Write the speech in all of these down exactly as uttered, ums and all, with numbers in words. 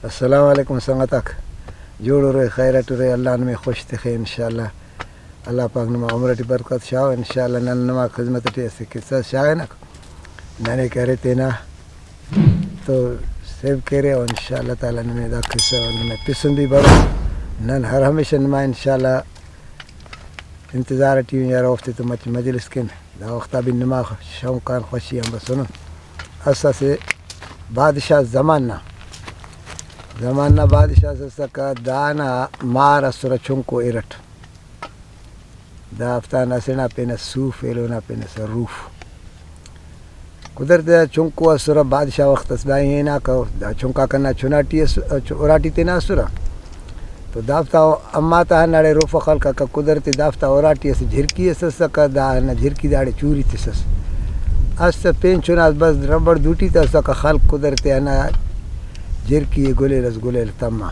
السلام علیکم سنگتاک، جوڑ ارے، خیر اٹ ارے، اللہ نمے خوش تخے انشاءاللہ۔ اللہ پاک نما عمر ٹی برکت شاغ انشاءاللہ۔ نن نما خذمت ٹی اسہ قصہ شاغنک، ننے کرے تینا تو سیو کرے، و انشاءاللہ تعالی نمے دا قصہ نمے پسندی برو۔ نن ہر ہمیشہ نما انشاءاللہ انتظار ٹی اُن یار، اوفتے تو مچ مجلس کن۔ دا وختا بھی نما شوق آن خوشی آن بسنن۔ اس اسہ بادشاہ زمان نا، زمان نا بادشاہ اسکہ، دانا مار اسرہ چنکو ارٹ۔ دافتان اسہ نا پین اس صوف، ایلو نا پین اس روف۔ قدرت آ چنکو اسرہ، بادشاہ وخت اس دا ہناکہ، دا چنکا کنا چنا ٹی اس-، چ-، اراٹی تینا اسرہ۔ تو دافتا اما تا ہنداڑے روفہ خلککہ، قدرت دافتا اراٹی اسہ جھرکی اس اسکہ، دا ہندا جھرکی داڑے چوری تسس۔ است پین چناس بس ربڑ دوٹی تا اسکہ، خلک قدرت ہندا جھرکی ئے گلیل اس گلیل تما۔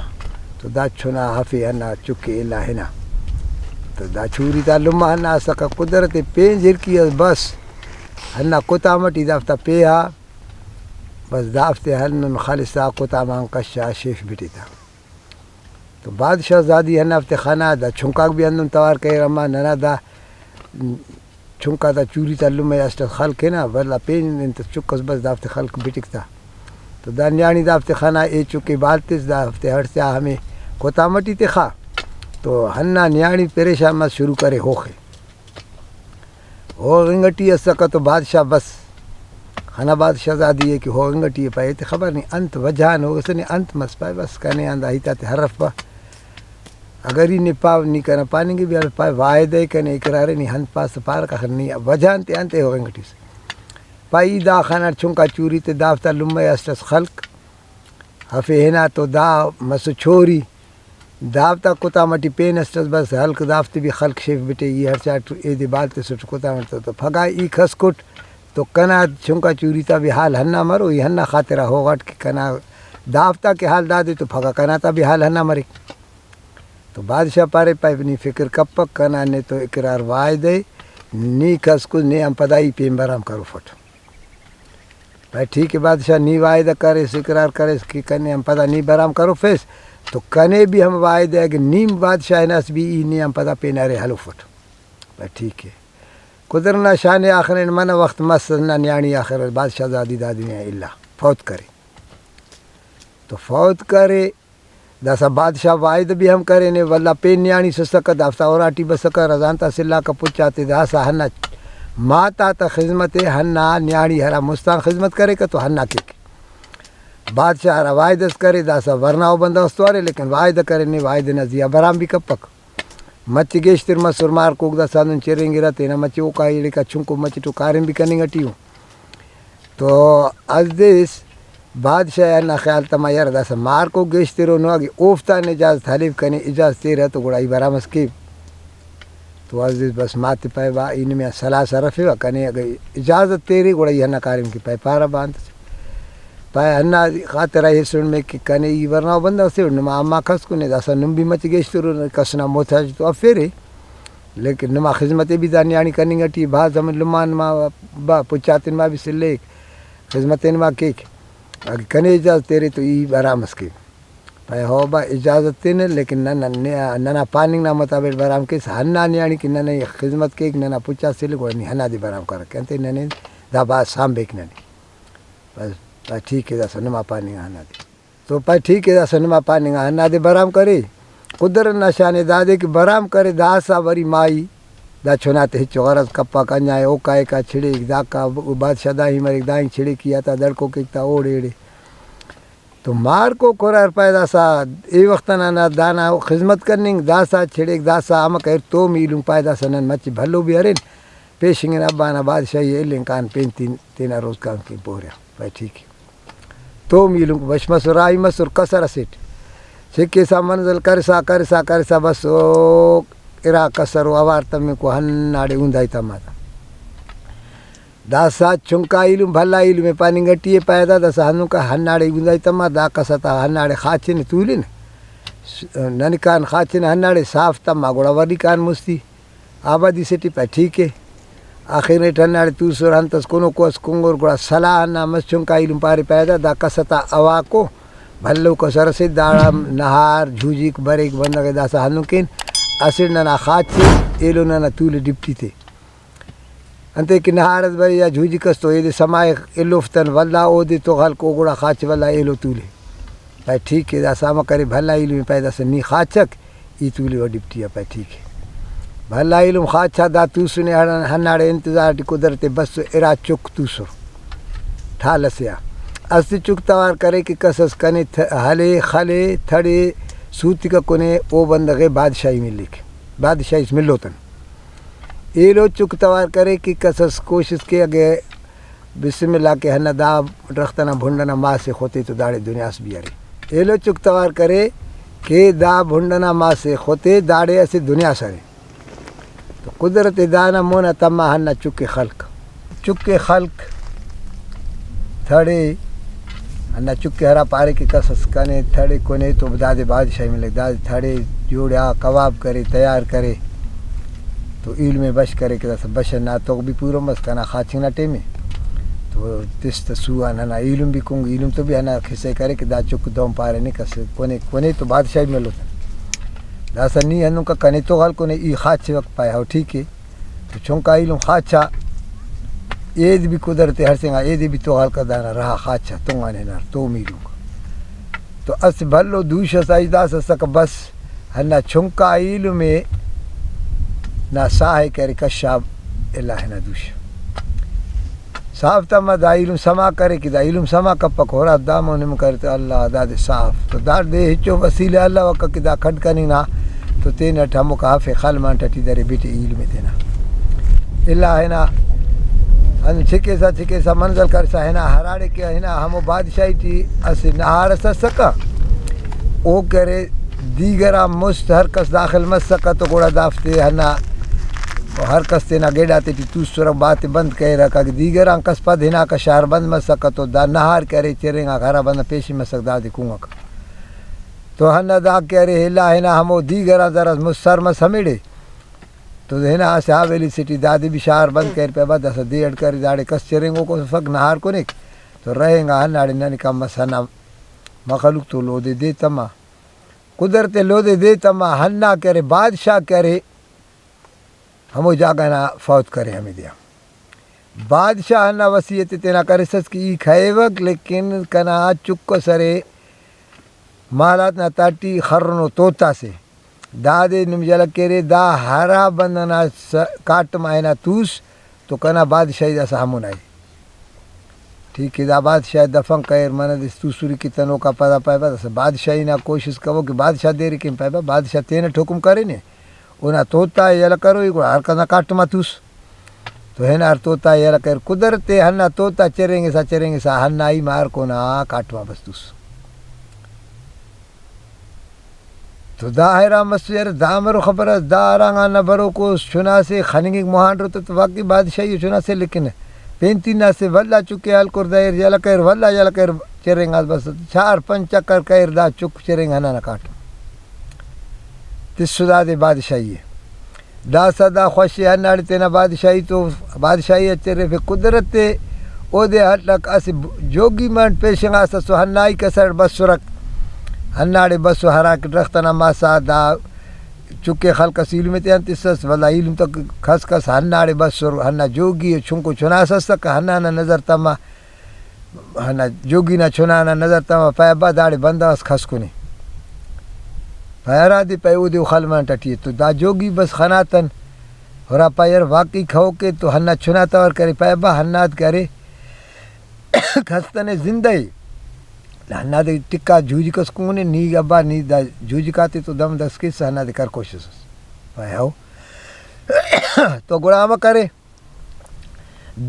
تو دا چنا ہفے ہندا چکے الا ہنا۔ تو دا چوری تا لمہ ہندا اسکہ، قدرت پین جھرکی اس بس ہندا کتام ٹی دافتا پیہا، بس دافتے ہندن خلسا کتام آن کشا شیف بٹی تا۔ تو بادشاہ زادی ہندافتے خنا، دا چنکاک بھی ہندن توار کریر، اما ننا دا چنکا تا چوری تا لمہ اسٹ اس خلک ہنا، ولدا پین انت چک اس بس دافتے خلک بٹک تا۔ تو دا نیاڑی دافتے خنا، اے چکے بال تس، دافتے ہڑسا ہمے کتام ٹی تخا۔ تو ہندا نیاڑی پریشان مس، شروع کرے ہوخے۔ ہوغنگ ٹی اسکہ تو بادشاہ بس خنا، بادشاہ زادی ءِ کہ ہوغنگ ٹی ءِ پائے، ایتے خبر نی انت وجہ ان ہوغسہ نی انت مس، پائے بس کنے آن دا ہیت آتے ہرفپہ۔ اگر ای نے پاو نی کنا پاننگے بھی، پائے واعدہ ءِ کنے اقرار ءِ، نی انت پاس پارک، آخر نی وجہ انت ءِ، انت ءِ ہوغنگ ٹی اس۔ پائے ای دا خنا چنکا چوری تے دافتا لمہ اسٹ اس خلک ہفے ہنا تو دا مسو چوری۔ دافتا کتام ٹی پین اسٹ اس بس ہلک، دافتے بھی خلک شیف بٹے، ای ہڑچاٹ ایدے بال تسٹ کتام ٹی تو پھگا ای کھسکٹ تو کنا چنکا چوری تا بھی حال ہندا مرو، ای ہندا خاطرا ہوغاٹ کہ کنا دافتا کہ حال دادے تو پھگا کنا تا بھی حال ہندا مریک۔ تو بادشاہ پارے، پائے نی فکر کپک، کنا نے تو اقرار واعدہ ءِ، نی کھسکس نے آن پدا ای پین برام کروفٹ۔ پائے ٹھیک ءِ بادشاہ، نی واعدہ کریس، اقرار کریس کہ کنے آن پدا نی برام کروفیس، تو کنے بھی ہم واعدہ ءِ، اگہ نی بادشاہ ہناس بھی ای نے آن پدا پین ارے ہلوفٹ۔ پائے ٹھیک ءِ۔ قدرت نا شان ءِ آخر اینو منہ وخت مس نا نیاڑی آخر بادشاہ زادی دا دنیا الا فوت کرے۔ تو فوت کرے، داسہ بادشاہ واعدہ بھی ہم کرینے، ولدا پین نیاڑی سسکہ، دافتا اراٹی بسکہ، رزان تا سلاکہ پچاتے داسہ ہندا مات آتا خذمت ءِ، ہندا نیاڑی ہرا مستان خذمت کریکہ تو ہندا کیک۔ بادشاہ ہرا واعدہ اس کرے، داسہ ورنا او بندغ اس تو ارے، لیکن واعدہ کرینے، واعدہ نا زیہا برام بھی کپک۔ مچہ گیشتر مسر، مارکوک داسہ ہندن چرینگرہ، تینا مچہ اوکا ایڑکا چنکو مچٹو کاریم بھی کننگ ٹی ءُ۔ تو ازدیس بادشاہ ہندا خیال تما، یار داسہ مارکوک گیشتر ءُ نو، اگہ اوفتان اجازت ہلیو کنے، اجازت تیرہ تو گڑا ای برام اس کیو۔ تو ازدیس بس ماتے پائے با، ای نمے آن سلاہ اس ہرفیوہ، کنے اگہ اجازت تیرے گڑا ای ہندا کاریم کے۔ پائے پارہ با انت سے۔ پائے ہندا خاطر آ ایسر مے کہ کنے ای ورناؤ بندغ سے، نما اما کس کنے، داسہ نم بھی مچہ گیشتر ءُ، کس نا محتاج تو افیرے، لیکن نما خذمت ءِ بھی دا نیاڑی کننگ ٹی، بھاز ہمو لمہ آن ما با پچاتن ما بھی سلیک، خذمت ءِ ما کیک۔ اگہ کنے اجازت تیرے تو ای برام اس کے۔ پائے ہو با اجازت تینے، لیکن نن، نن، ننا پاننگ نا مطابق برام کیس، ہندا نیاڑی کہ ننے خذمت کیک، ننا پچا سلک، گڑا نی ہنادے برام کرک، انتئے ننے دا بھاز سانبیک ننے۔ بس، پائے ٹھیک ءِ، داسہ نما پاننگ آ ہنادے۔ تو پائے ٹھیک ءِ، داسہ نما پاننگ آ ہنادے برام کرے۔ قدرت نا شان ءِ دادے کہ برام کرے، داسہ وری مائی دا چنا تے ہچو غرض کپک، انجا ءِ اوکا ایکا چھڑیک، داکا بادشاہ دا ہی مریک، دا ہی چھڑیک، ای آتا دڑکو کیک تا اوڑے ایڑے۔ تو مارکوک ہرار پائے داسہ اے وخت انا نا دانا خذمت کننگ، داسہ چھڑیک، داسہ امک ارے توم ایلم پائے داسہ نن مچہ بھلو بھی ارین، پیشنگن ابا نا بادشاہی ءِ الینگ کان پین تین تینا روزگار کن پوریا۔ پائے ٹھیک ءِ۔ توم ایلم بش مسر، راہی مسر کسر اسیٹ۔ چکسا منزل کرسا، کرسا، کرسا بس او ارا کسر و اوار تمک و ہنداڑے اوندائی تما تا۔ داسہ چنکا ایلم، بھلا ایلم ءِ پاننگ ٹی ءِ پائے دا، داسہ ہندن کا ہنداڑے گندائی تما، دا کسہ تا ہنداڑے خاچن تولن، س-، ننکان خاچن ہنداڑے صاف تما، گڑا وریکان مستی آبادی سے ٹی پائے ٹھیک ءِ۔ آخر اٹ ہنداڑے توسر، انت اس کنوکو اس کنگر، گڑا سلاہ ہندا مس، چنکا ایلم پارے پائے دا، دا کسہ تا اواکو بھلو کس ارسے داڑان نہار جھوجھیک بریک، بندغ ءِ داسہ ہندن کین، اسٹ ننا خاچ ءِ، ایلو ننا تولہ ڈپٹی تے۔ انتئے کہ نہار اس برے یا جھوجھیک اس تو ایدے سمائے ایلوفتن، ولدا اودے تو خلک او گڑا خاچ ولدا ایلو تولے۔ پائے ٹھیک ءِ، داسہ امر کرے، بھلا ایلم ءِ پائے داسہ نی خاچک، ای تولے و ڈپٹی آ، پائے ٹھیک ءِ۔ بھلا ایلم خاچا دا توسنے، ہڑ-، ہنداڑے انتظار ٹی قدرت بس ارا چک توسر۔ ٹھال اسے آ اسہ چک توار کرے کہ کس اس کنے تھ-، ہلے، خلے، تھڑے، سوتکہ کنے، او بندغ ءِ بادشاہی ملیک۔ بادشاہی اس ملوتن۔ ایلو چک توار کرے کہ کس اس کوشست کے اگہ بسم اللہ کہ ہندا دا درخت ئنا بھنڈ ئنا ماس ءِ خوتے تو داڑے دنیاس بھی ارے۔ ایلو چک توار کرے کہ دا بھنڈ ئنا ماس ءِ خوتے داڑے اسہ دنیاس ارے۔ تو قدرت دانا مونا تما ہندا چک ءِ خلک۔ چک ءِ خلک تھڑے، ہندا چک ءِ ہرا پارے کہ کس اس کنے تھڑے کنے تو دادے بادشاہی ملک، دادے تھڑے جوڑا کباب کرے، تیار کرے تو ایلم ءِ بش کرے کہ داسہ بش نا توغ بھی پورو مس، کنا خاچنگ نا ٹائم ءِ تو تس تہ سو آ ننا ایلم بھی کنگ، ایلم تو بھی ہندا قصہ ءِ کرے کہ دا چک دہن پارے نے کس کنے، کنے تو بادشاہی ملو تہ۔ داسہ نی ہندن کا کنے تو غل کنے، ای خاچوک، پائے ہو ٹھیک ءِ۔ تو چنکا ایلم خاچا، اید بھی قدرت ہڑسینگا، ایدے بھی تو غلکا دانا رہا خاچا تنگانے ہنار تو میلوک۔ تو اسہ بھلو دوش اس آئی داسہ اسکہ بس ہندا چنکا ایلم ءِ نا ساہ ءِ کرے کشاب اللہ ہنا دوش۔ صاف تما دا ایلم سما کرے کہ دا ایلم سما کپک، ہرا دا مون ہم کرے تو اللہ دادے صاف۔ تو داڑے ہچو وسیلہ الوکہ کہ دا کڈ کننگ نا تو تینٹ ہموکا ہفے خل مانٹ ٹی درے بیٹے ایلم ءِ تینا۔ اللہ ہنا ہندن چکیسا چکیسا منزل کرسا ہنا ہراڑے کہ ہنا ہمو بادشاہی ٹی اسہ نہار اس اسکہ، او کرے دیگر آن مست ہر کس داخل مسکہ تو گڑا دافتے ہنا ہر کس تینا گیڈ آتے ٹی توسرہ، بات ءِ بند کریرکہ۔ اگہ دیگر آن کس پد ہناکہ شار بند مسکہ تو دا نہار کہ ارے چرینگاکہ، ہرا بندغ پیشن مسکہ دادے کنگکہ۔ تو ہندا دا کہ ارے اللہ ہنا ہمو دیگر آن زرس مست سر مس ہمیڑے۔ تو ہنا اسہ حویلی سے ٹی دادے بھی شار بند کریر، پائے با داسہ دے اڈ کرے، داڑے کس چرینگوک افک، نہار کنیک تو رہینگا ہنداڑے ننے کم مس ہندا مخلوق تو لودے دے تما۔ قدرت لودے دے تما ہندا کہ ارے بادشاہ کہ ارے ہمو جاگہ نا فوت کرے ہمیدے آ۔ بادشاہ ہندا وصیت ءِ تینا کرسس کہ ای کھیوک لیکن کنا چک اس ارے مالات نا تہٹی خرنو طوطا سے، دادے نم یلہ کیرے، دا ہرا بندغ نا س-، کاٹم آ ہنا توس تو کنا بادشاہی داسہ ہمونا ءِ۔ ٹھیک ءِ، دا بادشاہ دفن کریر، منہ دے توسری کہ تنوکا پدا پائے با داسہ بادشاہی نا کوشست کبو کہ بادشاہ دیر کن پائے با بادشاہ تینٹ حکم کرینے، اونا طوطا ءِ یلہ کروئی گڑا ہر کس نا کاٹم آ توس۔ تو ہنار طوطا ءِ یلہ کریر، قدرت ءِ ہندا طوطا چرینگسا چرینگسا ہندا ای مارکو نا کاٹم آ بس توس۔ تو دا حیران مسو یار، دا امرو خبر اس، دا ہرانگان نا بروکو اس، چنا سے خننگک مہانڈر تو، تو واقعی بادشاہی ءِ چنا سے، لیکن پینتین نا سے ولدا چکے ہلکر دیر یلہ کریر، ولدا یلہ کریر، چرینگاس بس چار پنچ چکر کریر، دا چک چرینگ ہنانا کاٹم تسو دادے بادشاہی ءِ۔ داسہ دا خوش ءِ ہنداڑے تینا بادشاہی تو، بادشاہی ءِ چرفے، قدرت ءِ اودے ہلک اسہ جوگی منٹ پیشنگاسس تو ہنائی کسر بسرک، ہنداڑے بسو ہراکہ درخت ئنا ماسا دا چکے خلک اس ایلم تے آن تسس، ولدا ایلم تک کس کس ہنداڑے بسر، ہندا جوگی ءِ چنکو چناس اسکہ، ہندا نا نظر تما ہندا جوگی نا چنا نا نظر تما پائے با داڑے بندغ اس کھسکنے۔ پائے ہرادے پائے اودے او خل منٹ ٹی ءِ۔ تو دا جوگی بس خناتن، ہرا پائے یار واقعی کھوکے تو ہندا چنا توار کرے پائے با ہناد کرے کھس تنے زندہ ءِ۔ ہنادے ٹکا جوجک اس کنے، نی ابا نی دا جوجک آتے تو دم دس کیس ہنادے کر کوشست اس۔ پائے ہو۔ تو گڑا امر کرے۔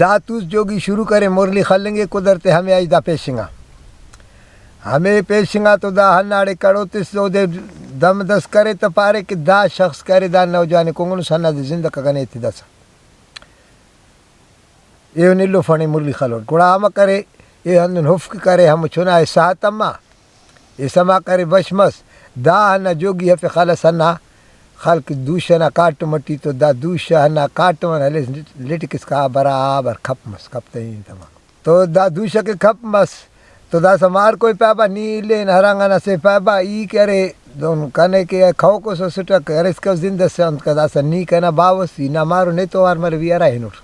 دا توس جوگی شروع کرے، مرلی خلنگے، قدرت ہمے آئی دا پیشنگا۔ ہمے پیشنگا تو دا ہنداڑے کڑو تس اودے دم دس کرے تہ پارے کہ دا شخص کرے، دا نوجوان کنگنس ہندادے زندہ کنے ایتے داسہ۔ ایہن ایلو فنے مرلی خلوٹ۔ گڑا ہمہ کرے، اے ہندن ہفک کرے، ہمو چنا ئے ساہ تما۔ ای سما کرے بش مس، دا ہندا جوگی ہرفے خلس ہندا خلک دوشہ نا کاٹم ٹی تو دا دوشہ ہندا کاٹم آن ہلیس لٹک اسکا برابر کھپ مس، کھپ تا ہی انت ہما۔ تو دا دوشہ کہ کھپ مس، تو داسہ مارکو ءِ پائبہ، نی الین ہرانگان اسہ پائبہ، ای کہ ارے دہن کنے کہ کہوکوس اسٹ، ارے اسکو زند ئس انت کہ داسہ نی کنا باوہ ئس، ای نا مارو نے تو اوار مریو، ای ہرا ہنوٹ۔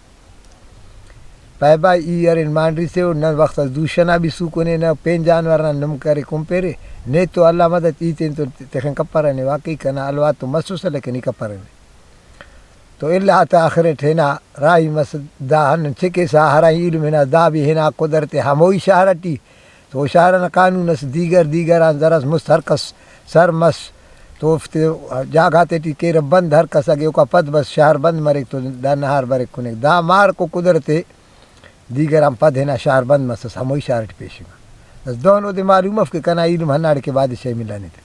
پائبہ ای ارین مانڑی سے او، نن وخت اس دوشہ نا بھی سوکنے، نہ پین جانور نا نم کرے کنپیرے، نے تو اللہ مدد ای تین تو تخن کپرہ نے، واقعی کنا حلوا تو مسوسہ لیکن ای کپرہ نے۔ تو الا تا آخر اٹ ہنا راہی مس، دا ہندن چکسا ہرا ایلم ہنا دا بھی ہنا قدرت ہموئی شار اٹی۔ تو شار ئنا قانون اس دیگر دیگر آن زرس مست ہر کس سر مس تو اوفتے جاگہ غاتے ٹی کیرہ بند، ہر کس اگہ اوکا پد بس شار بند مریک تو دا نہار بریک کنیک۔ دا مارکو قدرت دیگر آن پد ہنا شار بند مسس ہموئی شار ٹی پیشنگا۔ بس دہن اودے معلوم اف کہ کنا ایلم ہنداڑے کہ بادشاہی ملانے تے۔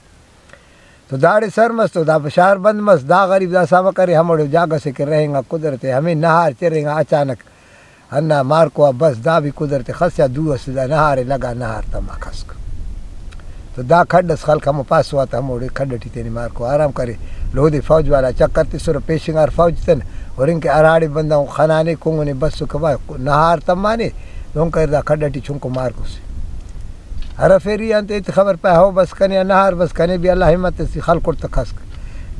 تو داڑے سر مس تو دا شار بند مس، دا غریب داسہ امر کرے، ہموڑے جاگہ سے کہ رہینگا قدرت ہمے نہار چرینگا اچانک ہندا مارکو آ بس دا بھی قدرت خسیا دو اس دا نہار ئے لگا نہار تما کھسک۔ تو دا کھڈ اس خلک ہمو پاسو آتا ہموڑے کھڈ ٹی تینے مارکو آرام کرے۔ لودے فوج والا چکر تسرہ پیشنگار فوج تن ہرنگ کہ ہراڑے بندغ خنانے کنگنے بسکہ با نہار تمانے دہن کریر دا کھڈ ٹی چنکو مارکو سے۔ ہرفیری آن تے ایت خبر پائے، ہو بس کنے آ نہار بس، کنے بھی اللہ ہمت اس خلکٹ تہ کھسک۔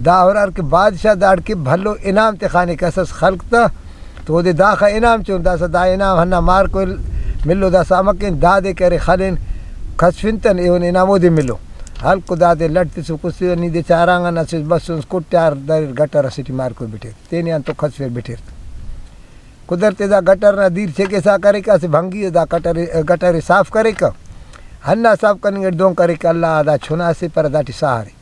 دا ہرار کہ بادشاہ داڑکہ بھلو انعام تخانے کس اس خلک تہ، تو اودے داخہ انعام چون، داسہ دا انعام ہندا مارکو ملو داسہ امکن دادے کہ ارے خلین کھسفنتن ایہن انعام اودے ملو۔ ہلکو دادے لٹ تسو کسفر نی دے چارانگان اسس بسنس کٹیار دریر گٹر اسے ٹی مارکو بٹیر تینے آن تو کھسفر بٹیر۔ قدرت دا گٹر نا دیر چکسا کریکہ، اسہ بھنگی ئے دا کٹر، گٹر ئے صاف کریکہ، ہندا صاف کننگ اٹ دہن کریکہ اللہ آ دا چنا سے پر داٹی ساہ ارے۔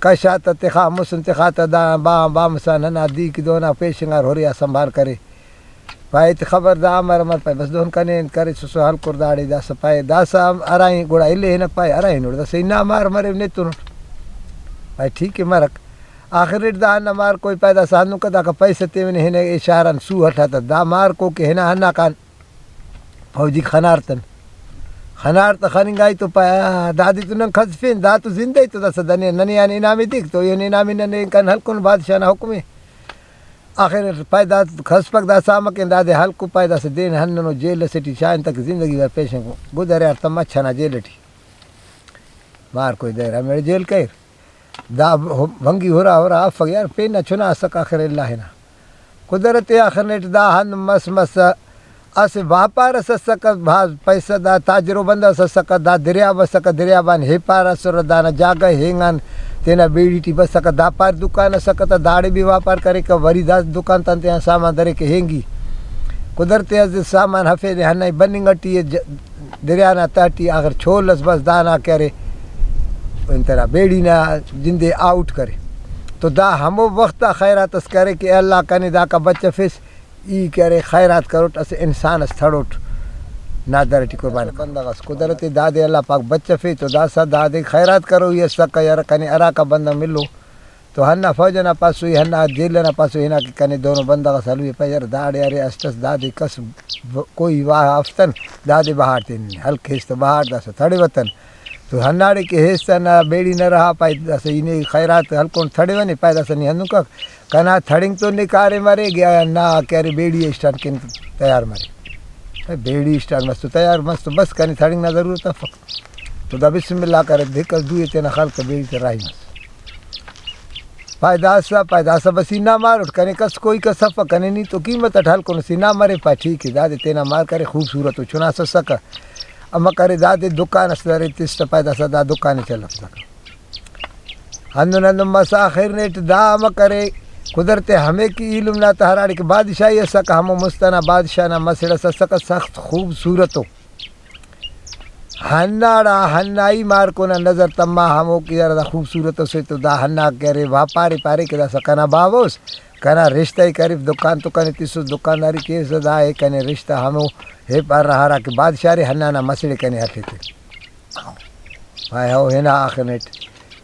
کش آ تہ تخا مسن، تخا تہ دا با، با مسا ننا دیک دہنا پیشنگار ہرے آ سنبھال کرے۔ پائے تے خبر دا امر امر پائے بس دہن کنے انت کریسسو ہلکر داڑے داسہ پائے داسہ ہم ہرا ہن گڑا الے ہنک پائے ہرا ہنوڑ داسہ انا مار مریو نیتونٹ۔ پائے ٹھیک ہے مرک۔ آخر اٹ دا ہندا مارکو ءِ پائے داسہ ہندن کہ داکا پیسہ تیونے ہنہ، اے شار آن سو ہلتہ تہ دا مارکو کہ ہنا ہنداکان فوجیک خنارتن۔ خنار تہ خننگائی تو پائے، آ، دادے تو نن کھسفین، دا تو زندہ ءِ تو داسہ دنے ننے آن انعامے دیک تو ایہن انعامے ننے کن ہلکن بادشاہ نا حکم ءِ۔ آخر اٹ پائے دا کھسپک داسہ امکن دادے ہلکو پائے داسہ دین ہندنو جیل اسے ٹی شاغن تاکہ زندگی بھر پیشن گدریار تہ مچھ ئنا جیل ٹی۔ مارکو ءِ دریر ہمیڑے جیل کریر۔ دا بھنگی ہرا ہرا افک یار، پین نا چنا اسک آخر اللہ ہنا۔ قدرت آخر نیٹ دا ہند مس مس اسہ واپار اس اسکہ، بھاز پیسہ دا تاجرو بندغ اس اسکہ، دا دریاب اسکہ، دریاب آن ہیپار اسرہ، دانا جاگہ ہینگان تینا بیڑی ٹی بسکہ، دا پار دکان اسکہ تہ داڑے بھی واپار کریکہ، وری دا دکان تان تیان سامان دریکہ ہینگی۔ قدرت عزیز سامان ہفینے ہنائی بننگ ٹی ءِ، ج-، دریا نا تہٹی آخر چھول اس بس دانا کہ ارے انت نا بیڑی نا جندے آؤٹ کرے۔ تو دا ہمو وخت آ خیرات اس کرے کہ اے اللہ کنے داکا بچفیس، ای کہ ارے خیرات کروٹ اسہ انسان اس تھڑوٹ نادر ٹی قربان کروٹ۔ بندغ اس قدرت دادے اللہ پاک بچفے تو داسہ دادے خیرات کروئی اسکہ یار کنے ہراکا بندغ ملو۔ تو ہندا فوج ئنا پاسوئی، ہندا جیل ئنا پاسوئی ہنا کہ کنے دونو بندغ ئس ہلوئی پائے یار داڑے ارے اسٹ ئس دادے کس ب-، کوئی واہ افتن دادے بہاٹ تینے ہلک ہیس تہ بہاٹ داسہ تھڑیوہ تن۔ تو ہنداڑے کہ ہیس تہ ہندا بیڑی نا رہا پائے داسہ ای نے خیرات ہلکون تھڑیوہ نے پائے داسہ نی ہندن کک کنا تھڑنگ تو نے کاریم ارے گیا نا کہ ارے بیڑی اسٹارٹ کن تیار مرے۔ بیڑی اسٹارٹ مس تو تیار مس تو بس کنے تھڑنگ نا ضرورت افک۔ تو دا بسم اللہ کرے دھک ئس دوئے تینا خلک تہ بیڑی تہ راہی مس۔ پائے داسہ، پائے داسہ بس ای نا ماروٹ کنے کس کوئی کس افک کنے نی تو قیمت اٹ ہلکنس ای نا مرے پائے ٹھیک ءِ دادے تینا مار کرے خوبصورت و چناس اسکہ۔ امر کرے دادے دکان اس درے تس تہ پائے داسہ دا دکان ئے چلفسکہ۔ ہندن ہندن مسا آخر نیٹ دا امر کرے قدرت ہمیک ایلم نا تہ ہراڑے کہ بادشاہی اسکہ ہمو مست ئنا بادشاہ نا مسڑ ئس اسکہ سخت خوبصورت ءُ۔ ہنداڑا ہنائی مارکو نا نظر تما ہمو کہ یار دا خوبصورت اسے تو دا ہنا کہ ارے واپارے پارے کہ داسہ کنا باوہ اس کنا رشتہ ءِ کریف دکان تو کنے تسس دکانداری کیسہ دا ءِ کنے رشتہ ہمو ہیپار نا ہرا کہ بادشاہ ارے ہندا نا مسڑ ءِ کنے ہرفیتے۔ پائے ہو ہنا آخنٹ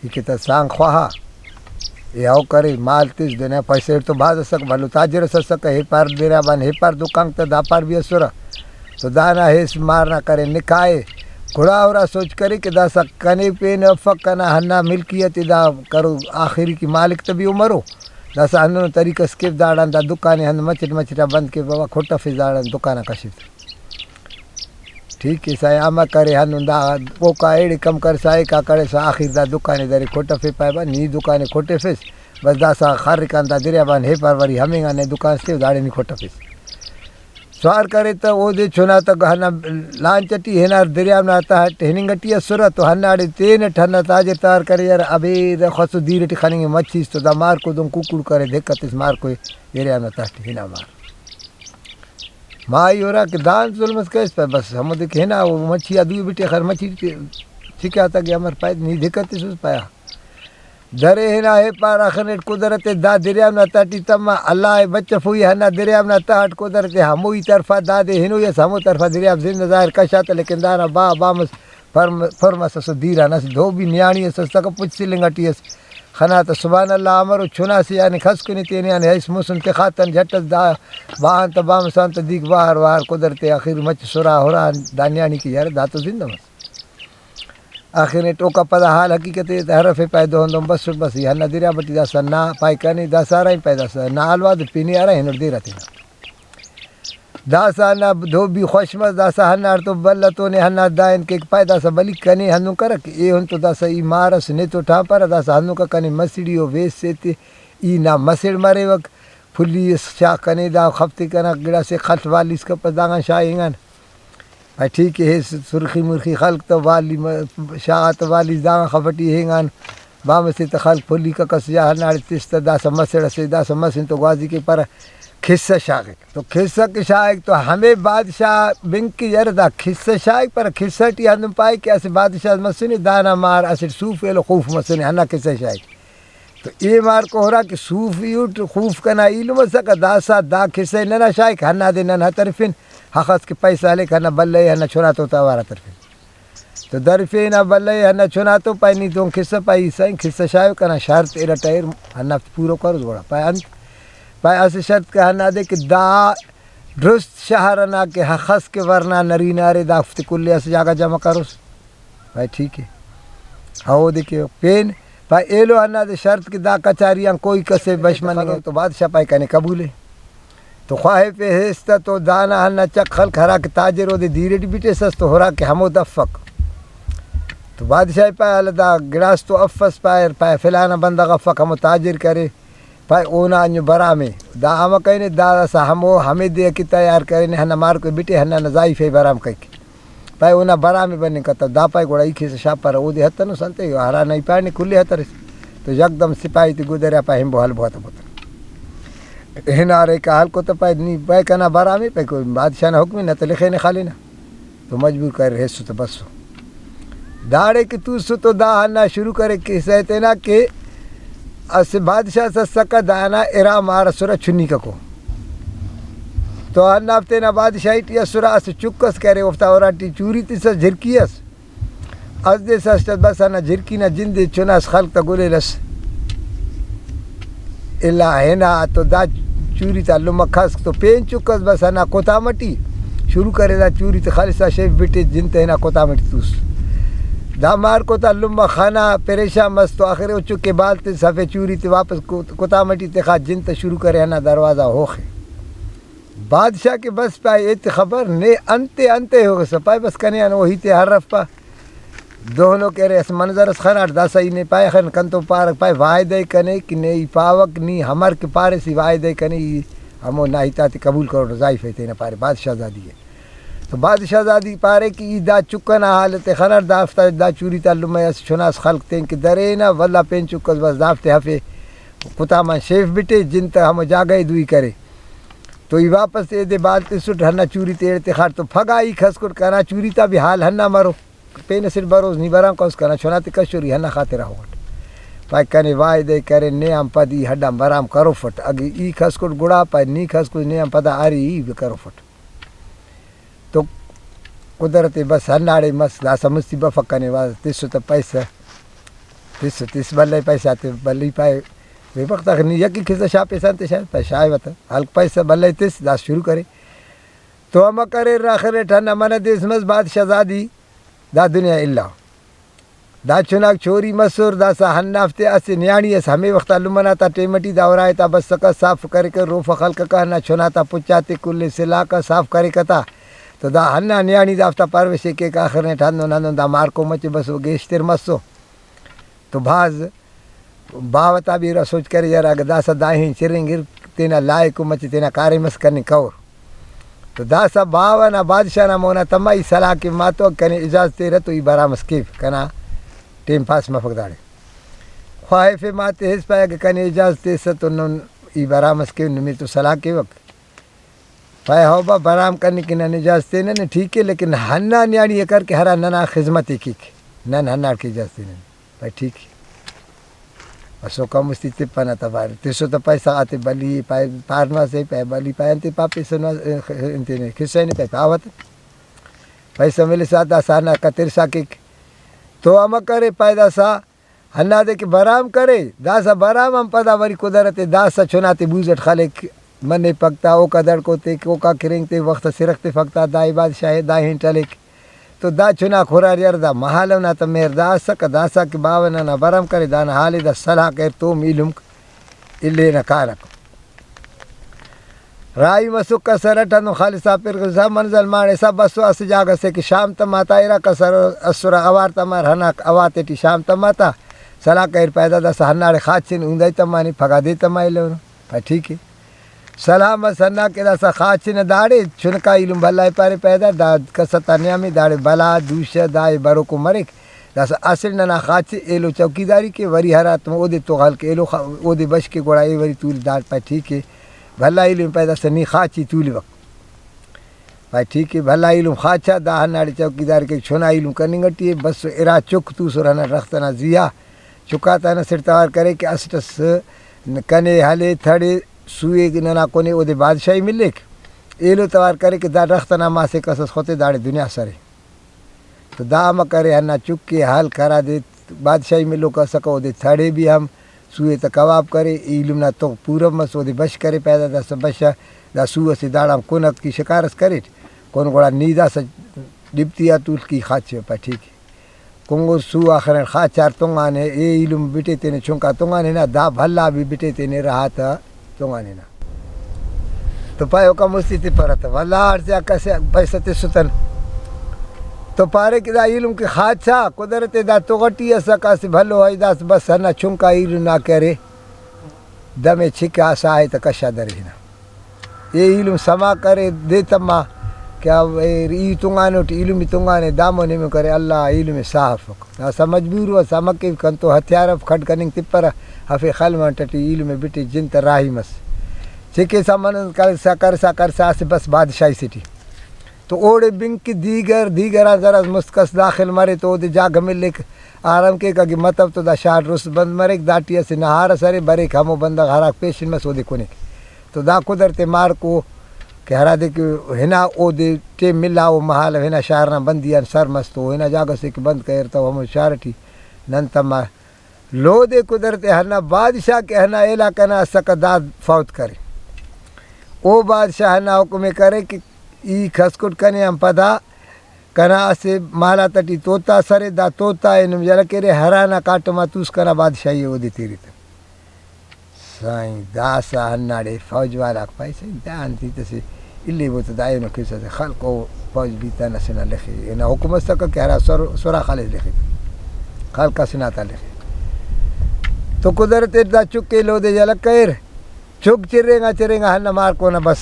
ای کہ تا سانگ خواہا۔ ای ہو کرے مال تس دنیا پیسہ اٹ تو بھاز اسک بھلو تاجر اس اسکہ ہیپار دریاب آن ہیپار دکانک تا داپار بھی اسرہ۔ تو دانا ہیس مار نا کرے نکاح ءِ۔ گڑا ہرا سوچ کرے کہ داسہ کنے پین افک کنا ہندا ملکیت ءِ دا کرو آخری کہ مالک تہ بھی او مرو۔ داسہ ہندنو طریقہ اس کیو داڑان دا دکان ءِ ہند مچٹ مچٹ آ بند کیو بابا کھٹفے داڑان دکان آ کشف۔ ٹھیک ہے سائیں، امر کرے ہندن دا اوکا ایڑے کم کرسا، ایکا کرسا، آخر دا دکان ءِ درے کھٹفے، پائے با نی دکان ءِ کھٹفس، بس داسا خرکان دا دریاب آن ہیپار وری ہمینگان نے دکان سے داڑے نی کھٹفس۔ سوار کرے تہ اودے چنا تہ ہندا لانچ ٹی ہنار دریاب نا تہٹ ہننگ ٹی اسرہ، تو ہنداڑے تینٹ ہندا تاجر توار کرے، یار ابے دا خسو دیر ٹی خننگے مچھی اس، تو دا مارکو دن ککڑ کرے دھکتس مارکو ءِ دریاب نا تہٹ ہنا مار۔ مائی ہرا کہ دان ظلم اس کریس پہ، بس ہمودے کہ ہنا او مچھی آ دوئی بٹی خیر مچھی چکا تا کہ امر پائے نی دھکتس اس پایا۔ درے ہنا ہے پار آخر نیٹ قدرت دا دریاب نا تہٹی تما اللہ ءِ بچفوئی ہندا دریاب نا تہٹ قدرت ہموئی طرفا دادے ہنوئی اس ہمو طرفا دریاب زندہ ظاہر کشاتا، لیکن دانا با بامس پرم-، پرمس اسو دیران اسہ دھوبی نیاڑی اس اس تکہ پچ سلنگ ٹی اس۔ خنا تہ سبحان اللہ امرو چنا سے یعنی کھسکنی تینے یعنی ایس مسن تخاتن جھٹ اس دا باہان تہ بامسان تہ دیک بہار وہار قدرت آخر مچ سرا ہران دا نیاڑی کہ یار دا تو زندہ مس۔ آخر نے ٹوکا پدا حال حقیقت ءِ تہ ہرفے پائے دہن دہن بسٹ بس ای ہندا دریاب ٹی داسا نا پائے کنے داسا ارا ای پائے داسا نا الواد پنے ارا ہنر دیر تینا۔ داسا ہندا دھوبی خوش مس، داسا ہنداڑتو بلہ تو نے ہندا دائن کیک پائے، داسا بلیک کنے ہندن کرک، ایہن تو داسا ای مار ئس نے تو ٹھانپرہ، داسا ہندن کہ کنے مسڑی او ویسے تے ای نا مسڑ مریوک، پھلی اس شاغ کنے دا خفتے کنا گڑاسے خل والیس کپس داغان شاغنگان۔ پائے ٹھیک ہے، سرخی مرخی خلک تہ والی م-، شاغا تہ والیس داغان خف ٹی ہینگان۔ بامسے تہ خلک پھلی ککس یا ہنداڑے تس تہ داسا مسڑ ئسے، داسا مسن تو گوازی کہ پارہ کھسہ شاغک۔ تو کھسہ کہ شاغک تو ہمے بادشاہ بنگ کہ یرہ دا کھسہ شاغک، پارہ کھسہ ٹی ہندن پائک کہ اسہ بادشاہ مسنے، دانا مار اسٹ صوف ایلو خوف مسنے، ہندا کھسہ شاغک۔ تو اے مار کو ہرا کہ صوفی اٹ خوف کنا ایلم ئسکہ، داسا دا کھسہ ننا شاغک، ہندادے نن ہترفن، ہخس کہ پیسہ ہلیک، ہندا بلہ ءِ ہندا چنا تو توار ہترفن۔ تو درفینا بلہ ءِ ہندا چنا تو پائے نی تون کھسہ، پائے ای سائیں کھسہ شاغیو، کنا شرط ارٹہ ار، ہندافتے پورو کروس گڑا۔ پائے انت؟ پائے اسہ شرط کہ ہندادے کہ دا درست شہر ئنا کہ ہخس کہ ورنا نرینہ ارے دافتے کل ئے اسہ جاگہ جمع کروس۔ پائے ٹھیک ہے۔ ہاودے کہ پین پائے ایلو ہندادے شرط کہ دا کچاری آن کوئی کسے بش مننگ تو بادشاہ پائے کنے قبول ہے۔ تو خواہفے ہیس تہ تو دانا ہندا چک خلک ہراکہ تاجر اودے دیر ٹی بٹیسس تو ہراکہ ہمو دفک۔ تو بادشاہ پائے ہلہ دا گڑاس تو افس، پائے پائے فلانا بندغ افک ہمو تاجر کرے، پائے اونا انجو برام ءِ۔ دا امر کرینے، دا داسا ہمو ہمے دے کہ تیار کرینے، ہندا مارکو بٹے، ہندا نا زائیفے برام کیک۔ پائے اونا برام ءِ بننگ کتو۔ دا پائے گڑا ای کھسہ شاپرہ، اودے ہتنس انتئے، ہرانا ای پانے کل ئے ہترس۔ تو یکدم سپاہی تے گدریا پائے ہنبو ہلبو ہتبو تہ۔ ہنارے کہ ہلکو تہ پائے نی پائے کنا برام ءِ، پائے کوئی بادشاہ نا حکم ءِ، نہ تہ لخینے خالینا۔ تو مجبور کریر ہیسو تہ بسو۔ داڑے کہ توسو تو دا ہندا شروع کرے کسہ ءِ تینا کہ اسہ بادشاہ اس اسکہ، دانا ارا مار ئسرہ چنیککو۔ تو ہندافتے تینا بادشاہی ٹی اسرہ، اسہ چک ئس کہ ارے اوفتا اراٹی چوری تسس، جھرکی ئس۔ اس دے سس تہ بس ہندا جھرکی نا جندے چناس خلک تا گلیل ئس۔ الا ہنا تو دا چوری تا لمہ کھسک تو پین چک ئس بس ہندا کتام ٹی شروع کرے دا چوری تے خالصا شیف بٹے جن تے ہنا کتام ٹی توس۔ دا مار کتا لمہ خنا پریشان مس تو آخر او چک ءِ بال تس ہفے چوری تے واپس کت-، کتام ٹی تخا جن تے شروع کرے ہنا دروازہ ہوخے۔ بادشاہ کہ بس پائے ایت خبر نے انتے انتے ہوغسہ پائے بس کنے آن او ہیتے ہرفپہ۔ دہنو کہ ارے اسہ منظر اس خناٹ داسہ ای نے پائے خن کنتون پارک پائے وعدہ ءِ کنے کہ نے ای پاوک نی ہمر کہ پاریس ای وعدہ ءِ کنے ای ہمو نا ہیتاتے قبول کروٹ زائیفہ ءِ تینا پارے بادشاہ زادی ءِ۔ تو بادشاہ زادی پارے کہ ای دا چک ئنا حال تے خناٹ دافتا دا چوری تا لمہ ئس چناس خلک تین کہ درینہ ولدا پین چک ئس بس دافتے ہفے کتام آن شیف بٹے جن تہ ہمو جاگہ ءِ دوئی کرے۔ تو ای واپس ایدے بال تسٹ ہندا چوری تے ایڑ تخاٹ تو پھگہ ای کھسکٹ کنا چوری تا بھی حال ہندا مرو۔ پین اسٹ بروس نی برام کس کنا چنا تے کشوری ہندا خاطر آ ہوٹ۔ پائے کنے وعدہ ءِ کرے نے آن پد ای ہڈ آن برام کروفٹ۔ اگہ ای کھسکٹ گڑا پائے نی کھسکس نے آن پدا ارے ای بھی کروفٹ۔ تو قدرت بس ہنداڑے مس داسہ مستی بفک کنے وا تسو تہ پیسہ تس تس بلے پیسہ تے بلی پائے بے وخت آخر نی یکی کسہ شاپیسہ انت شاید پائے شاغیوہ تہ ہلک پیسہ بلے تس داسہ شروع کرے۔ تو امر کریر آخر اٹ ہندا منہ دیس مس بادشاہ زادی دا دنیا الا۔ دا چناک چوری مسر، داسہ ہندافتے اسہ نیاڑی ئس ہمے وختا لمہ نا تا ٹائم ٹی دا اراہے تا بسکہ، صاف کریکہ، روفہ خلککہ، ہندا چنا تا پچ آتے کل ئے سلاکہ، صاف کریکہ تا۔ تو دا ہندا نیاڑی دافتا پروش ءِ کیک، آخر نیٹ ہندن ہندن دا مارکو مچہ بسو، گیشتر مسو۔ تو بھاز باوہ تا بیرہ سوچ کرے، یار اگہ داسہ داہن چرینگر تینا لائق ءُ، مچہ تینا کاریم اس کننگ کور۔ تو داسہ باوہ نا، بادشاہ نا مونا تما ای سلاہ کیو، ماتو کنے اجازت ایرہ تو ای برام اس کیو، کنا ٹائم پاس مفک داڑے۔ خواہفے ماتے ہس پائے، اگہ کنے اجازت ایسہ تو نن ای برام اس کیو، نمے تو سلاہ کیوک۔ پائے، ہو با، برام کننگ کہ نن اجازت تینن، ٹھیک ءِ، لیکن ہندا نیاڑی ءِ کر کہ ہرا ننا خذمت ءِ کیک، نن ہنداڑکن اجازت تینن۔ پائے، ٹھیک ءِ۔ اسوکا مستی تپنہ تہ پارے، تسو تہ پیسہ غاتے بلی، پائے، پارنواسے، پائے، بلی، پائے، انتے پاپیسہ نواس-، انتے نے، کسہ نے، پائے، پاوہ تہ۔ پیسہ ملسا داسہ ہندا کترسا کیک۔ تو امر کرے، پائے، داسہ ہندادے کہ برام کرے، داسہ برام آن پدا وری قدرت ءِ داسہ چنا تے بوز اٹ خلیک، منے پک تا، اوکا دڑکو تیک، اوکا کرینگ تے، وخت اس سرخ تفک تا، دا ای بادشاہ ءِ، دا ہنٹ ہلیک۔ تو دا چنا خرار یار، دا مہالو نا تہ مہر دا اسکہ، داسہ کہ باوہ ننا برام کرے، دانا حال ءِ دا سلاہ کریر، توم ایلمک الینا کارک۔ راہی مسکہ سر اٹ ہندن خالصا پرغسا منزل ماڑسا بسو اسہ جاگہ سے کہ شام تما تا ارا کسر اسرہ اوار تمار ہناک اواتے ٹی شام تما تا سلاہ کریر پیدا داسہ ہنداڑے خاچن اوندائی تمانے پگہ دے تما ایلونو۔ پائے ٹھیک ءِ۔ سلام اس ہندا کہ داسہ خاچن داڑے چنکا ایلم بھلا ءِ پارے پیدا دا کس تا نیامے داڑے بلا دوشہ دا ءِ بروکو مریک۔ داسہ اسٹ ننا خاچ ایلو چوکیداری کے، وری ہراتم اودے تو ہلک ایلو خا-، اودے بش کے، گڑا اے وری تول داڑ۔ پائے ٹھیک ءِ، بھلا ایلم پائے داسہ نی خاچ ای تولوک۔ پائے ٹھیک ءِ، بھلا ایلم خاچا دا ہنداڑے چوکیدار کے، چنا ایلم کننگ ٹی ءِ، بس ارا چک توسر ہندا ڈرخت ئنا زیہا۔ چکا تا ہندا سٹ توار کرے کہ اسٹ ئس کنے ہلے تھڑے سوئے ننا کنے اودے بادشاہی ملیک۔ ایلو توار کرے کہ دا ڈرخت ئنا ماسے کس ئس خوتے داڑے دنیا سرے۔ تو دا امر کرے، ہندا چک ءِ ہلک ہرادے بادشاہی ملوک اسکہ، اودے تھڑے بھی ہم سوئے تہ کباب کرے، ایلم نا تغ پورو مس، اودے بش کرے پیدا داسہ بشہ، دا سو اسے داڑان کنک کہ شکار اس کریٹ، کن گڑا نی داسہ ڈبتی آ تولک ای خاچ پہ ٹھیک ءِ۔ کنگو سو آخر خاچار تنگانے، اے ایلم بٹے تینے چنکا تنگانے نا، دا بھلا بھی بٹے تینے رہا تہ تنگانے نا۔ تو پائے اوکا مستی تپرہ تہ، ولدا ہڑسا کس پیسہ تسٹن۔ تو پارے کہ دا ایلم کہ خاچا، قدرت دا تغ ٹی اسکہ اسہ بھلو ہیداس بس ہندا چنکا ایلم نا کہ ارے دمے چھکا ساہ ءِ تہ کشا درے ہنا۔ اے ایلم سما کرے دے تما کہ ای تنگانٹ، ایلم ای تنگانے، دامون ایمون کرے، اللہ ایلم ءِ ساہ افک۔ داسہ مجبور اس، امر کیو، کنتو ہتھیار اف، کھڈ کننگ تپرہ، ہفے خل منٹ ٹی ایلم ءِ بٹے جن تہ راہی مس۔ چکسا منن کرسا کرسا کرسا اسہ بس بادشاہی سے ٹی۔ تو اوڑے بنک دیگر، دیگر آن زراس مست کس داخل مرے تو اودے جاگہ ملیک، آرام کیک، اگہ متو تو دا شار رست بند مریک، داٹی اسہ نہار ئس ارے بریک، ہمو بندغ ہراک پیشن مس اودے کنیک۔ تو دا قدرت مارکو کہ ہرادے کہ ہنا اودے ٹیم ملا، او مہالو ہنا شار نا بندی آن سر مس تو ہنا جاگہ سے کہ بند کریر تو ہمو شار ٹی نن تما لودے قدرت ہنا بادشاہ کہ ہنا علاقہ نا اسکہ دا فوت کرے۔ او بادشاہ ہنا حکم ءِ کرے کہ ای کھسکٹ کنے آن پدا کنا اسہ مالات ٹی طوطا ئس ارے، دا طوطا ءِ نم یلہ کیرے، ہرانا کاٹم آ توس کنا بادشاہی ءِ اودے تیرے تہ۔ سائیں، داسہ ہنداڑے فوج والاک پائسہ، دا انت ہیت اسے الیبو تہ دا اینو کیسہ تے خلق او فوج بیتان اسے نا لخے، انا حکم اسکہ کہ ہرا سر، سرا خالص لخے، خلق اسے نا تا لخے۔ تو قدرت اٹ دا چک ایلو دے یلہ کریر، چک چرینگا چرینگا ہندا مارکو نا بس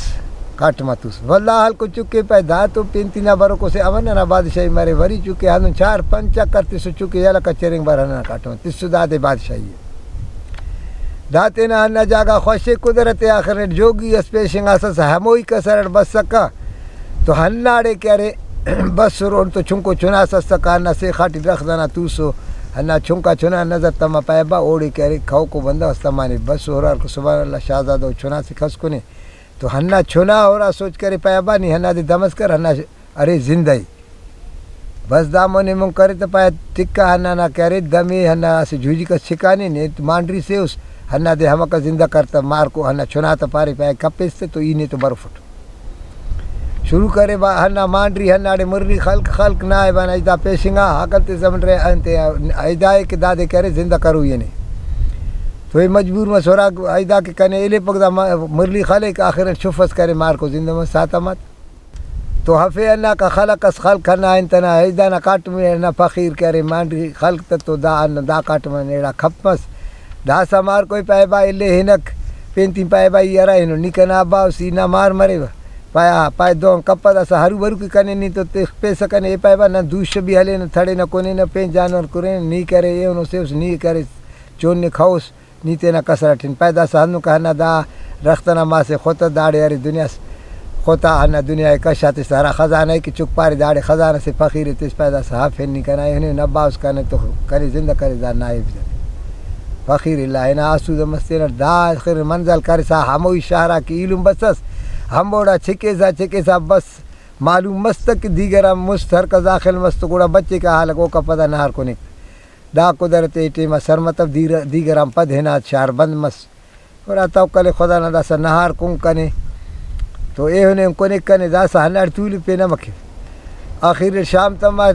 کاٹم آ توس۔ ولدا ہلکو چک ءِ پائے، دا تو پین تینا بروکو سے امر ننا بادشاہی مرے، وری چک ءِ ہندن چار پنچ چکر تسو چک ءِ یلہ کچرینگ بر ہندا کاٹم آ تسو دادے بادشاہی ءِ۔ دا تینا ہندا جاگہ خوش ءِ، قدرت ءِ آخر اٹ جوگی اس پیشنگاسس، ہموئی کسر اٹ بسکہ تو ہنداڑے کہ ارے بسر، اوڑتو چنکو چناس اسکہ، ہندا سیخا ٹی درخت ئنا توسو، ہندا چنکا چنا نظر تما پائے با، اوڑے کہ ارے کہوکو بندغ اس تمانے بس ہُرار کہ سبحان اللہ شاہزادہ او چنا سے کھسکنے۔ تو ہندا چنا ہُرا سوچ کرے پائے با نی ہندادے دم اس کر، ہندا ارے زندہ ءِ۔ بس دا مون ایمون کرے تہ پائے ٹکا ہندا نا کہ ارے دمے ہندا اسہ جھوجی کس چکانے نے مانڈری سے اس، ہندادے ہمکہ زندہ کر تہ مارکو ہندا چنا تہ پارے پائے کپیس تہ تو ای نے تو بروفٹ۔ شروع کرے با ہندا مانڈری ہنداڑے مرلی خلک خلک نائبان اجدا پیشنگا ہاکل تے زمن رے انتے ایدائے کہ دادے کرے زندہ کروئی نے۔ تو اے مجبور مس ہُرا ایدا کہ کنے ایلیپک دا ما-، مرلی خلیک آخر اٹ چف اس کرے مارکو زندہ مس ساتمات۔ تو ہفے ہنداکا خلق اس، خلق ہندا انت ئنا ایدانا کاٹم ئے، ہندا فقیر کہ ارے مانڈی خلق تہ تو دا ہندا دا کاٹم آن ایڑا کھپ مس۔ داسہ مار کوئی پائے با الے ہنک، پین تین پائے با ای ہرا ہنو، نی کنا ابا اس، ای نا مار مریوہ۔ پائے آ، پائے دہن کپہ داسہ ہرو برو کہ کنے نی تو تخپیسہ کنے، اے پائے با نن دوشہ بھی ہلینہ، تھڑینہ کونینہ، پین جانور کرینہ، نی کرے ایہن اس، ایہن اس، نی کرے چون نے کھوس۔ نی تینا کسر اٹ ہن۔ پائے داسہ ہندن کہ ہندا دا رخت ئنا ماسے خط داڑے ارے دنیا اس، خط آ ہندا دنیا ءِ کش آ تس، ہرا خزانہ ءِ کہ چک پارے داڑے خزانہ سے فقیر ءِ تس۔ پائے داسہ ہف ہن نی کنا ایہن ہن ابا اس، کنے تو کنے زندہ کرے دا نائب۔ فقیر اللہ ہنا آسودہ مس تینٹ۔ دا آخر منزل کرسا ہموئی شار آ کہ ایلم بسس، ہموڑا چکیسا چکیسا بس معلوم مس تہ کہ دیگر آن مست ہرکس داخل مس تو گڑا بچے کا حالک اوکا پدا نہار کنیک۔ دا قدرت اے ٹائما سر متو، دیر-، دیگر آن پد ہنا شار بند مس۔ گڑا توکل خدا نا داسہ نہار کن کنے تو ایہن ایہن کنے کنے داسہ ہنداڑے تولپین امکہ۔ آخر شام تما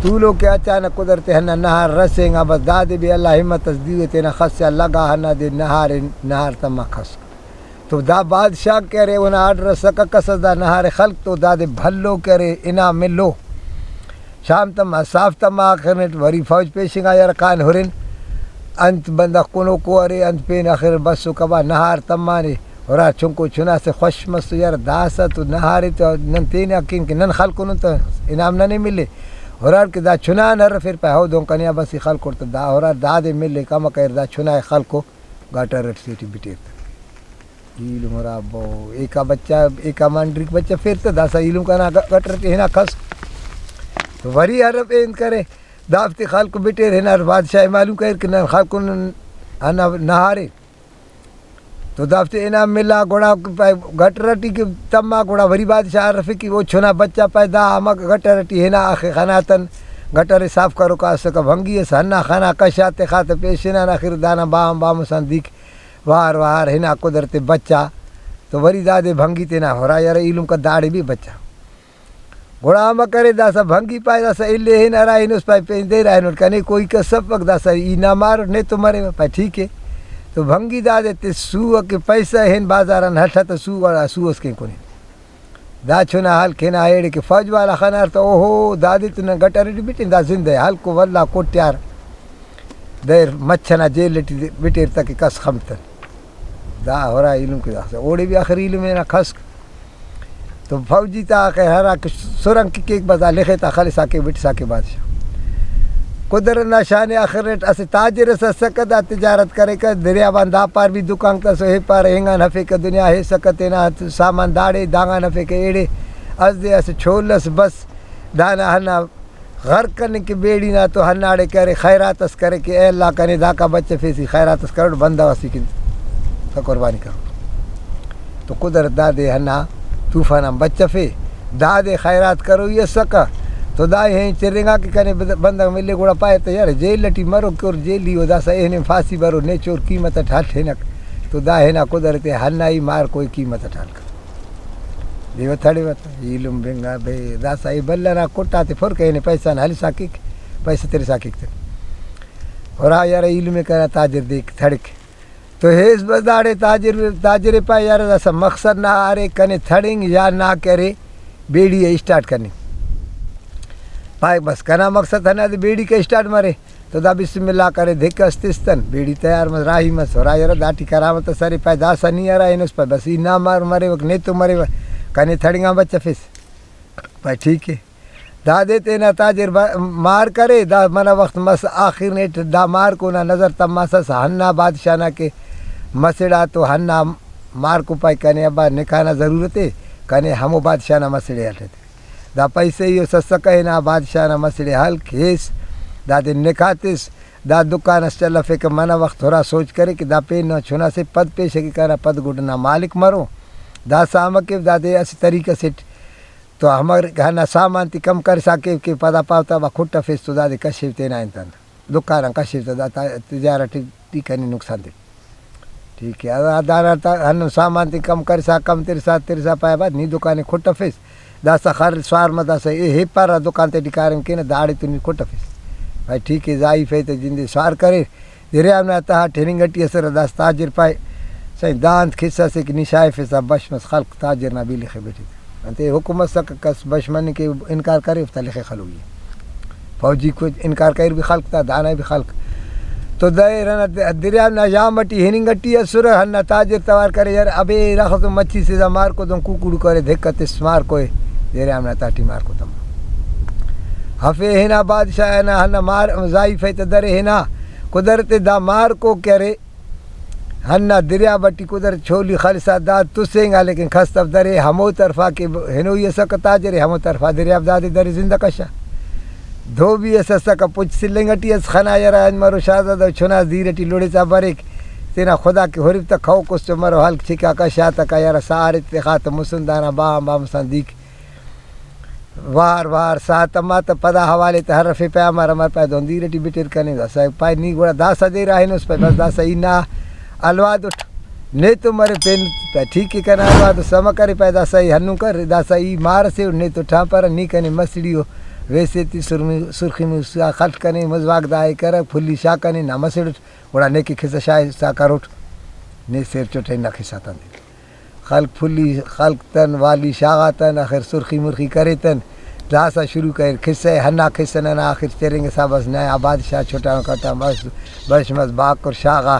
تولوکے اچانک قدرت ہندا نہار رسینگا، بس دادے بھی اللہ ہمت اس دیوے تینا خسیا لگا ہندا دے نہار، نہار تما کس۔ تو دا بادشاہ کہ ارے اونا آرڈر ئسکہ کس ئس دا نہار ئے خلک تو دادے بھلو کہ ارے انعام ملو۔ شام تما صاف تما آخر نیٹ وری فوج پیشنگا یار کان ہرن۔ انت بندغ کنوکو ارے انت پین آخر بسو کبا نہار تمانے۔ ہرار چنکو چنا سے خوش مس تو یار داسہ تو نہارے تو نن تینے کن کہ نن خلکنن تہ انعام ننے ملے۔ ہرار کہ دا چنا نا ہرفیر پہ ہو دہن کنے آ بس ای خلکر تہ دا ہرار دادے ملے کمک ارے دا چنا ئے خلکو۔ گٹر اٹ سیٹی بٹیر تہ۔ ایلم ہرا بو، ایکا بچہ، ایکا مانڈریک بچہ فیر تہ داسہ ایلم کنا گ-، گٹر ٹی ہنا کس۔ تو وری ہرف انت کرے، دافتے خلق بٹیر ہنا بادشاہ ئے معلوم کریر کہ نن خلق نن ہنا نہارے۔ تو دافتے انعام ملا گڑا پائے گٹر ٹی کہ تما گڑا وری بادشاہ ہرفے کہ او چنا بچہ پائے دا ہمک گٹر ٹی ہنا آخے خناتن۔ گٹر ئے صاف کروکا اسکہ بھنگی ئس ہنا خنا کشا تخا تہ پیشن آن آخر دانا بام بامس آن دیک وار وار ہنا قدرت بچا تو وری دادے بھنگی تینا ہرا یار ایلم کا داڑے بھی بچا۔ گڑا امر کرے داسہ بھنگی پائے داسہ الے ہن ہرا ہنوس پائے پین دے را ہنوٹ کنے کوئی کس افک داسہ ای نا مار نے تو مرے پائے ٹھیک ہے۔ تو بھنگی دادے تے سو کہ پیسہ ہن بازار آن ہٹا تو سو گڑا سو اس کن کنے۔ دا چنا ہلک ہنا ایڑے کہ فوج والا خنار تہ اوہو دادے تو نن گٹر ٹی بٹن دا زندہ ءِ ہلکو ولدا کوٹیار دیر مچھ ئنا جیل ٹی بٹیر تہ کہ کس خمتن۔ دا ہرا ایلم کہ داسہ اوڑے بھی آخر ایلم ہنا کھسک تو فوجی تا آخر ہرا کہ سرنگ کہ کیک بس دا لخے تا خلسا کہ بٹسا کہ بادشاہ۔ قدرت نا شان ءِ آخر اٹ اسہ تاجر ئس اسکہ، دا تجارت کریکہ، دریاب آن دا پار بھی دکان تس و ایپار اینگان ہرفیکہ، دنیا ہیسکہ، تینا سامان داڑے، دانگان ہرفیکہ ایڑے۔ اس دے اسہ چھول ئس بس، دانا ہندا غرق کننگ کہ بیڑی نا تو ہنداڑے کرے، خیرات ئس کرے کہ اے اللہ کنے داکا بچفیس، ای خیرات ئس کروٹ بندغ ئسے کن قربانی کرو۔ تو قدرت دادے ہندا طوفان آن بچفے، دادے خیرات کروئی اسکہ۔ تو دا ہین چرینگا کہ کنے بد-، بندغ ملے گڑا پائے تہ یار جیل ٹی مرو کر جیلی او داسہ ایہن پھاسی برو نے چور قیمت اٹ ہلک ہنک۔ تو دا ہنا قدرت ہنائی مار کوئی قیمت اٹ ہلک۔ دیوہ تھڑیوہ تہ ایلم بنگا بے داسہ ای بلہ نا کٹاتے پر کہنے پیسہ نا ہلسا کک، پیسہ ترسا کک تہ۔ ہرا یار ایلم کنا تاجر دیک تھڑک۔ تو ہیس بس داڑے تاجر، تاجر ءِ پائے، یار داسہ مقصد نا ارے کنے تھڑنگ یا نا کہ ارے بیڑی ءِ اسٹارٹ کننگ۔ پائے بس کنا مقصد ہندادے بیڑی کہ اسٹارٹ مرے۔ تو دا بسم اللہ کرے، دھک اس تس تن، بیڑی تیار مس، راہی مس، ہرا یرہ داٹی کرامت اس ارے، پائے داسہ نی ہرا ہنوس پائے بس ای نا مار مریوک، نیتو مریوہ، کنے تھڑنگا بچفیس۔ پائے ٹھیک ءِ۔ دادے تینا تاجر با-، مار کرے، دا منہ وخت مس آخر نیٹ دا مارکو نا نظر تماسس ہندا بادشاہ نا کہ مسڑا تو ہندا مارکو پائے کنے ابا نکاح نا ضرورت ءِ، کنے ہمو بادشاہ نا مسڑے ہلک۔ دا پیسہ ای اس اسکہ ہنا بادشاہ نا مسڑے ہلک ہیس، دادے نکاح تس، دا دکان اس چلفیکہ۔ منہ وخت ہرا سوچ کرے کہ دا پین نا چنا سے پد پیشہ کہ کنا پد گڈ نا مالک مرو۔ داسہ امر کہ دادے اسہ طریقہ سیٹ تو ہمر ہندا سامان تے کم کرسا کیو کہ پدا پاو تا با کھٹفیس تو دادے کشیو تینا انت آن دکان آن کشیو تا دا تا-، تجارت ٹی کنے نقصان تے۔ ٹھیک ہے، ہرا دانا تا ہندن سامان تے کم کرسا، کم ترسا، ترسا پائے بعد نی دکان ئے کھٹفیس۔ داسہ خر سوار مس، داسہ اے ہیپارا دکان تے ٹی کاریم کینہ، داڑے تو نی کھٹفیس۔ بھائی ٹھیک ہے، زائی فیتہ جندے سوار کریر۔ دریاب نا تہا ٹھرنگ ٹی اسرہ، داسہ تاجر پائے، سائیں دا انت قصہ سے کہ نی شائفسا بش مس، خلق تاجر نا بیلخ بیٹھک۔ انتے حکم اسکہ کس بش مننگ کہ انکار کرے، اوفتا لخے خلوئی۔ فوجی کو انکار کریر بھی خلق تا، دانا بھی خلق۔ تو دے ہنا د-، دریاب نا ژام ٹی ہننگ ٹی اسرہ، ہندا تاجر توار کرے، یار ابے رخ تو مچھی سے دا مار کو دن کوکڑو کرے، دھکا تس مار کوئے، دریاب نا تاٹی مار کو تما۔ ہفے ہنا بادشاہ ہنا، ہنا مار زائیفہ تے درے ہنا، قدرت دا مار کو کرے، ہندا دریاب ٹی قدرت چھولی خلسا دا تسینگا، لیکن کس اف درے ہمو طرفا کہ ہنوئی اسکہ تاجرے، ہمو طرفا دریاب دادے درے زندہ کشا۔ دھوبی اس اسکہ پچ سلنگ ٹی اس خنا، یرا انت مرو شاہزادہ، چنا دیر ٹی لڑسا بریک، تینا خدا کہ ہرفتہ کھوکس تو مرو ہلک چکا کشاتکا، یرا ساہر تخا تہ مسن دانا با آن با مسان دیک۔ وار وار ساعت اما تہ پدا حوالے تہ ہرفے پائے، امر امر پائے دہن دیر ٹی بٹر کنے، داسہ پائے نی گڑا داسہ دے راہنوس پائے، بس داسہ ای نا الواد اٹ نے تو مرے پین پائے ٹھیک ءِ کنا الواد سما کرے پائے، داسہ ای ہندن کر، داسہ ای مار سے اٹ نے تو ٹھانپرہ، نی کنے مسڑی او ویسے تی سرمی-، سرخی موسا خلف کنے، مزواک دا ءِ کرک، پھلی شا کنے نا مسڑ اٹ، گڑا نے کہ کھسہ شاہ سا کروٹ، نے سیر چوٹ ہنا کھسہ تاندے۔ خلق پھلی خلق تن، والی شاغاتن، آخر سرخی مرخی کریتن، داسہ شروع کریر کھسہ ءِ۔ ہندا کھسہ ننا آخر چرینگسا بس نیا بادشاہ چھٹا کتا، بس بش مس باکر شاغا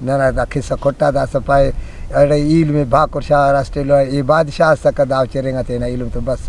ننا دا کھسہ کھٹا۔ داسہ پائے اڑے ایلم ءِ باکر شاغا راسٹ ایلو اے بادشاہ اسکہ، دا چرینگا تینا ایلم تو بس